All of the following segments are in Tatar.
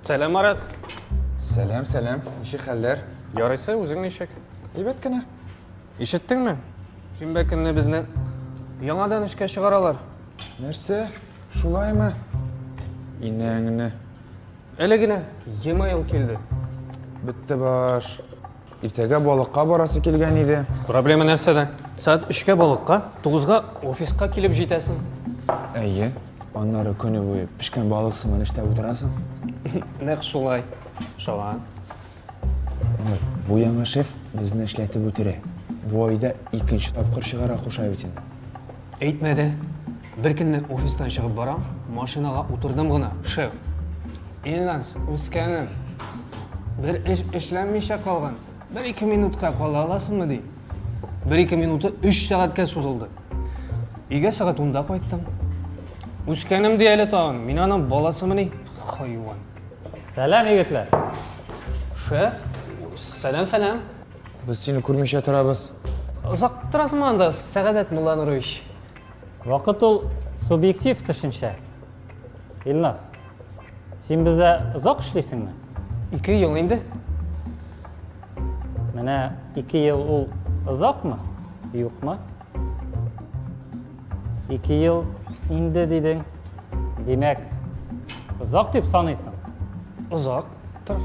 Сәлам, Марат. Сәлам, сәлам. Ничек хәлләр? Ярыйсы, үзең ничек? Әйбәт кенә. Ишеттеңме? Шимбә көнне безне яңадан эшкә чыгаралар. Нәрсә? Шулаймы? Инәңне. Әле генә e-mail килде. Бетте баш. Иртәгә балыкка барасы килгән иде. Проблема нәрсәдә? Сәгать 3-кә балыкка, 9-га офиска килеп җитәсең. Әйе. Аннары көне буе пешкән балык сыман эштә утырасың. Нәкъ шулай. Шалан. Малай, бу яңа шеф безне эшләтеп үтерә. Бу айда икенче тапкыр чыгара куша бит инде. Әйтмә дә. Бер көнне офистан чыгып барам, машинага утырдым гына, шеф. Илназ, үскәнем, бер эш эшләнмичә калган. Бер-ике минутка кала аласыңмы, ди. Бер-ике минуты өч сәгатькә сузылды. Өйгә сәгать унда кайттым. Үскәнем ди әле тагын, мин аның баласымыни? Хайван. Сәлам, егетләр. Шеф, сәлам, сәлам. Без сине күрмичә торабыз. Озак торасыңмы анда, Сәгадәт Мулланурович? Вакыт ул субъектив төшенчә. Илназ, син бездә озак эшлисеңме? Ике ел инде. Менә ике ел ул озакмы, юкмы? Ике ел инде дидең. Димәк, озак дип саныйсың? Озактыр.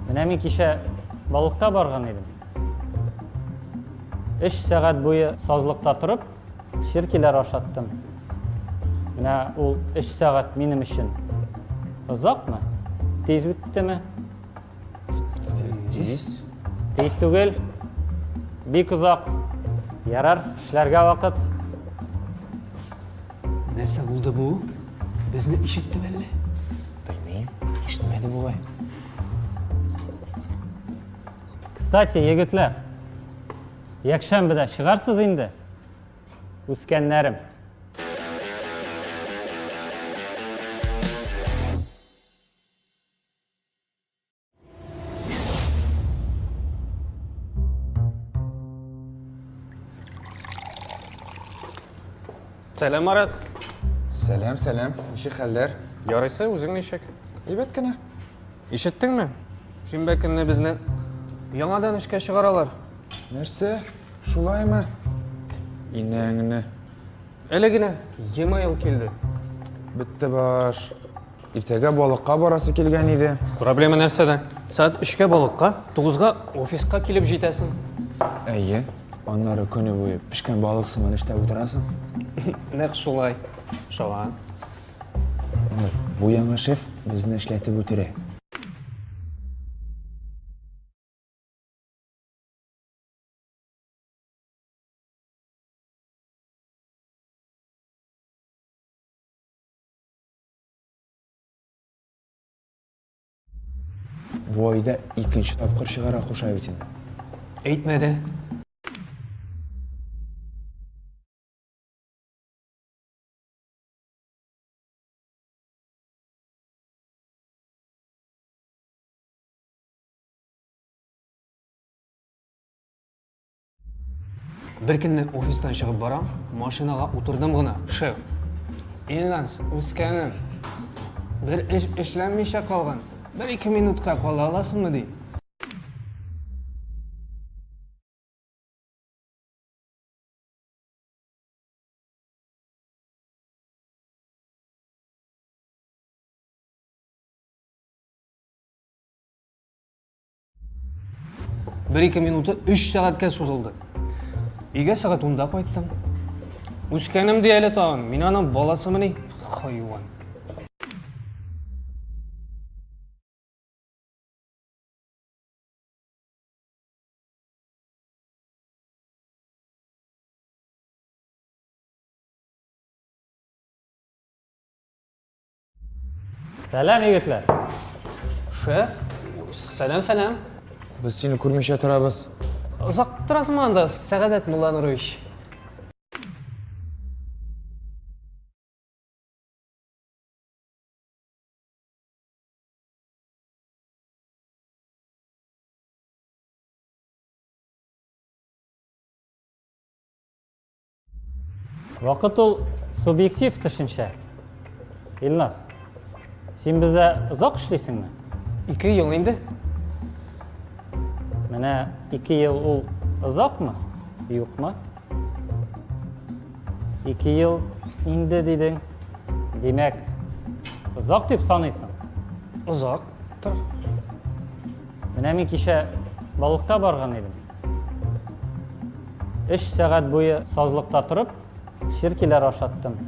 Менә мин кичә балыкта барган идем. Өч сәгать буе сазлыкта торып, черкиләр ашаттым. Менә ул өч сәгать минем өчен озакмы? Тиз үттеме? Тиз. Тиз түгел. Бик озак. Ярар, эшләргә вакыт. Нәрсә булды бу? Безне ишеттеме әллә? Белмим, ишетмәде бугай. Кстати, егетләр, якшәмбедә чыгарсыз инде, үскәннәрем. Сәлам, Марат. Сәлам, сәлам. Ничек хәлләр? Ярыйсы, үзең ничек? Әйбәт кенә. Ишеттеңме? Шимбә көнне безне яңадан эшкә чыгаралар. Нәрсә? Шулаймы? Инәңне. Әле генә e-mail килде. Бетте баш. Иртәгә балыкка барасы килгән иде. Проблема нәрсәдә? Сәгать 3-кә балыкка, 9-га офиска килеп җитәсең. Әйе. Аннары көне буе пешкән балык сыман эштә утырасың. Нәкъ шулай. Шалан. Малай, бу яңа шеф безне эшләтеп үтерә. Бу айда икенче тапкыр чыгара куша бит инде. Әйтмә дә. Бер көнне офистан чыгып барам, машинага утырдым гына, шеф. Илназ, үскәнем, бер эш эшләнмичә калган, бер-ике минутка кала аласыңмы, ди. Бер-ике минуты өч сәгатькә сузылды. Өйгә сәгать унда кайттым. Үскәнем ди әле тагын, мин аның баласымыни? Хайван. Сәлам, егетләр. Шеф, сәлам, сәлам. Без сине күрмичә торабыз. Озак торасыңмы анда, Сәгадәт Мулланурович? Вакыт ул субъектив төшенчә. Илназ, Син бездә озак эшлисеңме? Ике ел инде. Менә ике ел ул озакмы? Юкмы? Ике ел инде дидең. Димәк, озак дип саныйсың? Озак. Тор. Менә мин кичә балыкта барган идем. Өч сәгать буе сазлыкта торып, Черкиләр ашаттым.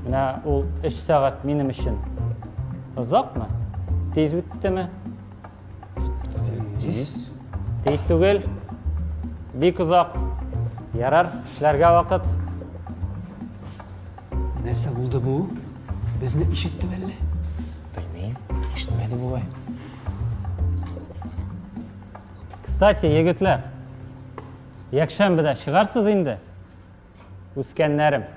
Менә ул өч сәгать минем өчен озакмы? Тиз үттеме? Тиз. Тиз түгел. Бик озак. Ярар, эшләргә вакыт. Нәрсә булды бу? Безне ишетте әллә? Белмим, ишетмәде бугай. Кстати, егетләр, якшәмбедә чыгарсыз инде. Үскәннәрем.